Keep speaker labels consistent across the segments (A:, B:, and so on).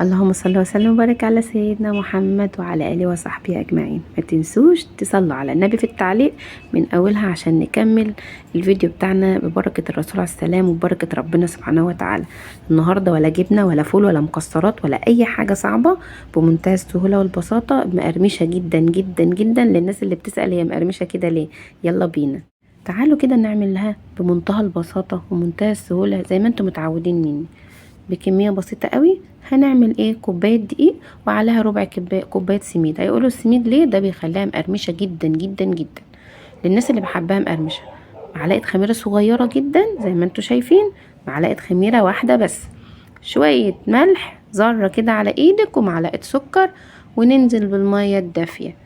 A: اللهم صل وسلم وبارك على سيدنا محمد وعلى آله وصحبه أجمعين. ما تنسوش تصلوا على النبي في التعليق من أولها عشان نكمل الفيديو بتاعنا ببركة الرسول عليه السلام وبركة ربنا سبحانه وتعالى. النهاردة ولا جبنة ولا فول ولا مكسرات ولا أي حاجة صعبة، بمنتهى السهولة والبساطة، مقرمشة جدا جدا جدا. للناس اللي بتسأل هي مقرمشة كده ليه، يلا بينا تعالوا كده نعملها بمنتهى البساطة ومنتهى السهولة زي ما انتم متعودين مني. بكمية بسيطة قوي. هنعمل ايه؟ كوباية دقيق وعليها ربع كوباية سميد. هيقولوا السميد ليه؟ ده بيخليها مقرمشة جدا جدا جدا للناس اللي بحبها مقرمشة. معلقة خميرة صغيرة جدا زي ما انتم شايفين، معلقة خميرة واحدة بس، شوية ملح ذرة كده على ايدك، ومعلقة سكر، وننزل بالمية الدافية.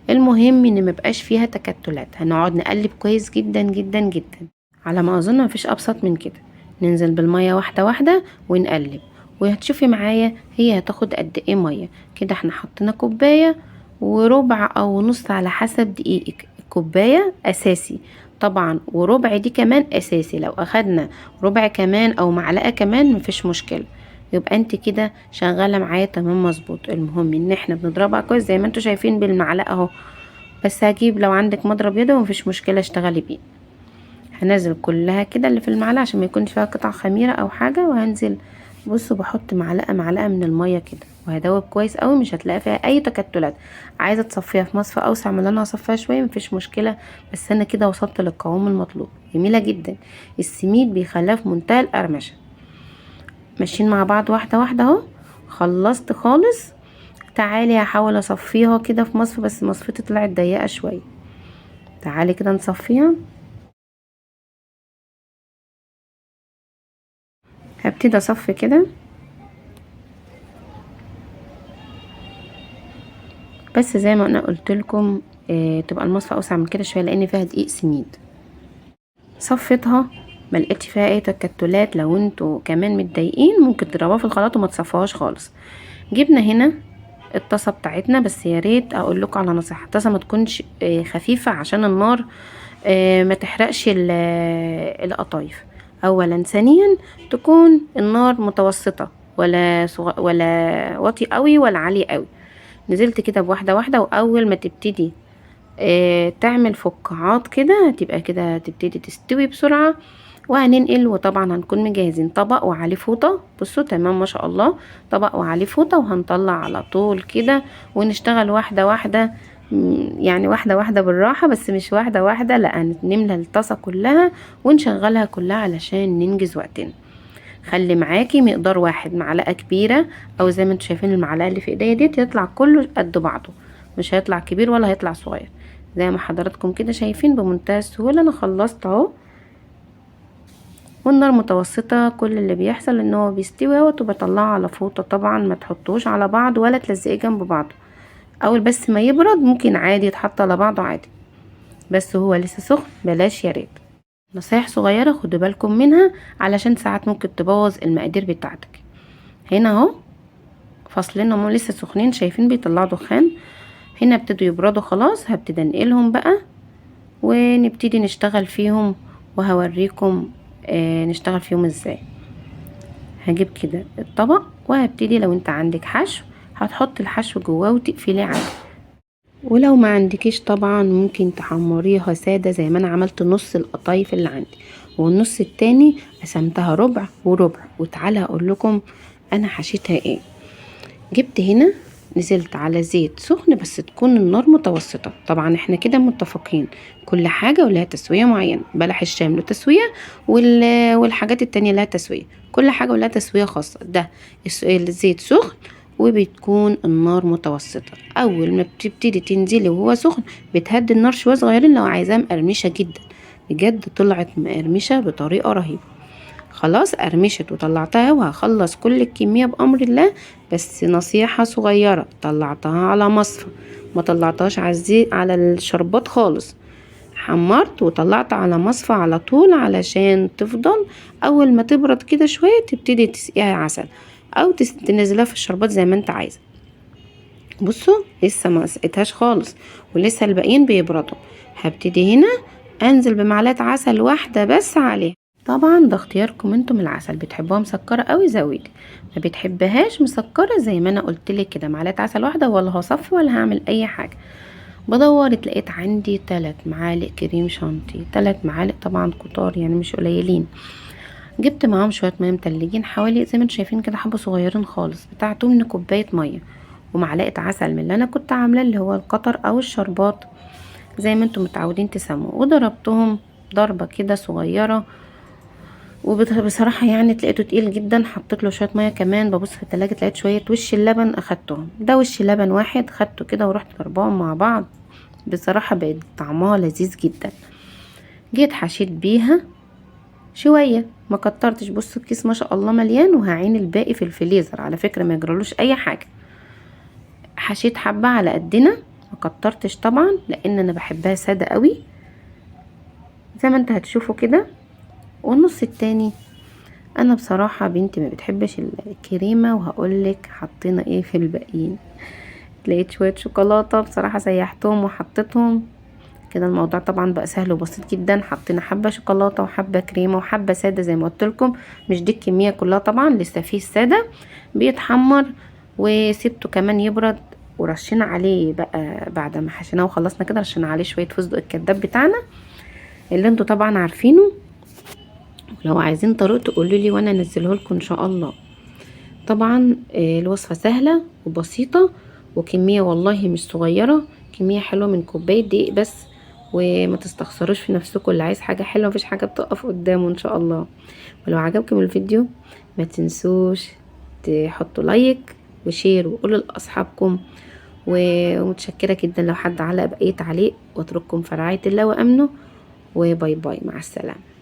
A: المهم ان مبقاش فيها تكتلات. هنقعد نقلب كويس جدا جدا جدا. على ما اظن مفيش ابسط من كده. ننزل بالمية واحدة واحدة ونقلب، وهتشوفي معايا هي هتاخد قد ايه مية. كده احنا حطينا كوباية وربع او نص على حسب دقيقك. الكوباية اساسي طبعا، وربع دي كمان اساسي. لو اخدنا ربع كمان او معلقة كمان مفيش مشكلة، يبقى انت كده شغالة معايا تمام مظبوط. المهم ان احنا بنضربها كويس زي ما انتوا شايفين بالمعلقة اهو. بس هجيب لو عندك مضرب يدوي مفيش مشكلة اشتغلي بيه. هنزل كلها كده اللي في المعلقة عشان ما يكونش فيها قطع خميرة او حاجة. وهنزل بصوا بحط معلقة معلقة من المية كده، وهدوب كويس قوي، مش هتلاقي فيها اي تكتلات. عايزة تصفيها في مصفى اوسع من اللي انا هصفيها شوية مفيش مشكلة، بس انا كده وصلت للقوام المطلوب. جميلة جدا. السميد بيخليها في منتهى القرمشة. ماشيين مع بعض واحدة واحدة اهو. خلصت خالص. تعالي هحاول اصفيها كده في مصفى، بس مصفتي طلعت ضيقة شوية. تعالي كده نصفيها. هبتدي اصفي كده، بس زي ما انا قلت لكم تبقى المصفى اوسع من كده شوية لان فيها دقيق سميد. صفيتها ما لقيتش فيها اي تكتلات. لو انتوا كمان متضايقين ممكن تضربوها في الخلاط وما تصفوهاش خالص. جبنا هنا الطاسه بتاعتنا، بس يا ريت اقول لكم على نصيحة، الطاسه ما تكونش خفيفة عشان النار ما تحرقش القطايف. اولا. ثانيا تكون النار متوسطه، ولا واطي قوي ولا عالي قوي. نزلت كده بواحدة واحدة، واول ما تبتدي تعمل فقاعات كده هتبقى كده تبتدي تستوي بسرعة. وهننقل، وطبعا هنكون مجهزين طبق وعليه فوطه. بصوا تمام ما شاء الله، طبق وعليه فوطه، وهنطلع على طول كده ونشتغل واحدة واحدة، يعني واحدة واحدة بالراحة، بس مش واحدة واحدة، لا نملى الطاسه كلها ونشغلها كلها علشان ننجز وقتنا. خلي معاكي مقدار واحد، معلقه كبيرة او زي ما انتوا شايفين المعلقة اللي في ايديا ديت، يطلع كله قد بعضه، مش هيطلع كبير ولا هيطلع صغير. زي ما حضراتكم كده شايفين بمنتهى السهولة انا خلصت اهو. والنار متوسطه. كل اللي بيحصل ان هو بيستوي اهوت، وبطلعه على فوطه. طبعا ما تحطوش على بعض ولا تلزقيه جنب بعضه، اول بس ما يبرد ممكن عادي يتحط على بعضه عادي، بس هو لسه سخن بلاش يا ريت. نصايح صغيرة خدوا بالكم منها علشان ساعات ممكن تبوظ المقادير بتاعتك. هنا اهو فاصلين هم لسه سخنين، شايفين بيطلعوا دخان. هنا ابتدوا يبردوا خلاص، هبتدي انقلهم بقى ونبتدي نشتغل فيهم، وهوريكم نشتغل فيهم ازاي. هجيب كده الطبق وهبتدي. لو انت عندك حشو هتحط الحشو جواه وتقفليه عادي، ولو ما عندكيش طبعا ممكن تحمريها ساده زي ما انا عملت نص القطايف اللي عندي، والنص التاني قسمتها ربع وربع. وتعالى اقول لكم انا حشيتها ايه. جبت هنا نزلت على زيت سخن، بس تكون النار متوسطة. طبعا احنا كده متفقين كل حاجة ولها تسوية معينة، بلح الشام له تسوية والحاجات التانية لها تسوية، كل حاجة ولها تسوية خاصة. ده الزيت سخن وبتكون النار متوسطة. اول ما بتبتدي تنزلي وهو سخن بتهدي النار شوية صغيرين لو عايزاها مقرمشة جدا. بجد طلعت مقرمشة بطريقة رهيبة. خلاص قرمشت وطلعتها، وهخلص كل الكمية بأمر الله. بس نصيحة صغيرة، طلعتها على مصفى، ما طلعتهاش على الزيت على الشربات خالص. حمرت وطلعت على مصفى على طول علشان تفضل. اول ما تبرد كده شوية تبتدي تسقيها عسل او تنزلها في الشربات زي ما انت عايزة. بصوا لسه ما سقيتهاش خالص ولسه الباقيين بيبردوا. هبتدي هنا انزل بمعلقة عسل واحدة بس عليها. طبعا ده اختياركم انتم، العسل بتحبوها مسكره قوي زودي، ما بتحبهاش مسكره زي ما انا قلت لك كده معلقه عسل واحدة، ولا هصفي ولا هعمل اي حاجة. بدور اتلقيت عندي 3 معالق كريم شانتيه، 3 معالق طبعا كتار يعني مش قليلين. جبت معاهم شوية مية متلجين حوالي زي ما انتم شايفين كده، حبه صغيرين خالص، بتاع 8 كوباية مية، ومعلقة عسل من اللي انا كنت عاملاه اللي هو القطر او الشربات زي ما انتم متعودين تسموه، وضربتهم ضربه كده صغيرة. وبصراحة يعني تلاقيته تقيل جدا، حطيت له شوية مية كمان. ببص في التلاجة لقيت شوية وش اللبن اخدتهم، ده وش لبن واحد خدته كده ورحت ضرباهم مع بعض. بصراحة بقت طعمها لذيذ جدا. جيت حشيت بيها شوية، ما كترتش. بصوا الكيس ما شاء الله مليان، وهعين الباقي في الفريزر على فكرة ما يجرالوش اي حاجة. حشيت حبه على قدنا، ما كترتش طبعا لان انا بحبها ساده قوي زي ما انت هتشوفوا كده. والنص التاني انا بصراحة بنتي ما بتحبش الكريمة، وهقولك حطينا ايه في الباقيين. لقيت شوية شوكولاتة بصراحة سيحتهم وحطيتهم كده. الموضوع طبعا بقى سهل وبسيط جدا. حطينا حبه شوكولاتة وحبه كريمة وحبه ساده زي ما قلت لكم، مش دي الكمية كلها طبعا، لسه فيه السادة بيتحمر. وسبته كمان يبرد، ورشينا عليه بقى بعد ما حشيناه وخلصنا كده، رشينا عليه شوية فستق الكداب بتاعنا اللي انتوا طبعا عارفينه. لو عايزين طريقته قولوا لي وانا انزله لكم ان شاء الله. طبعا الوصفة سهلة وبسيطة، وكمية والله مش صغيرة، كمية حلوة من كوباية دقيق بس، وما تستخسروش في نفسكم. اللي عايز حاجة حلوة مفيش حاجة بتقف قدامه ان شاء الله. ولو عجبكم الفيديو ما تنسوش تحطوا like و share وقولوا لاصحابكم، ومتشكره جدا لو حد علق باي تعليق. واترككم في رعاية الله وامنه، و bye bye، مع السلامة.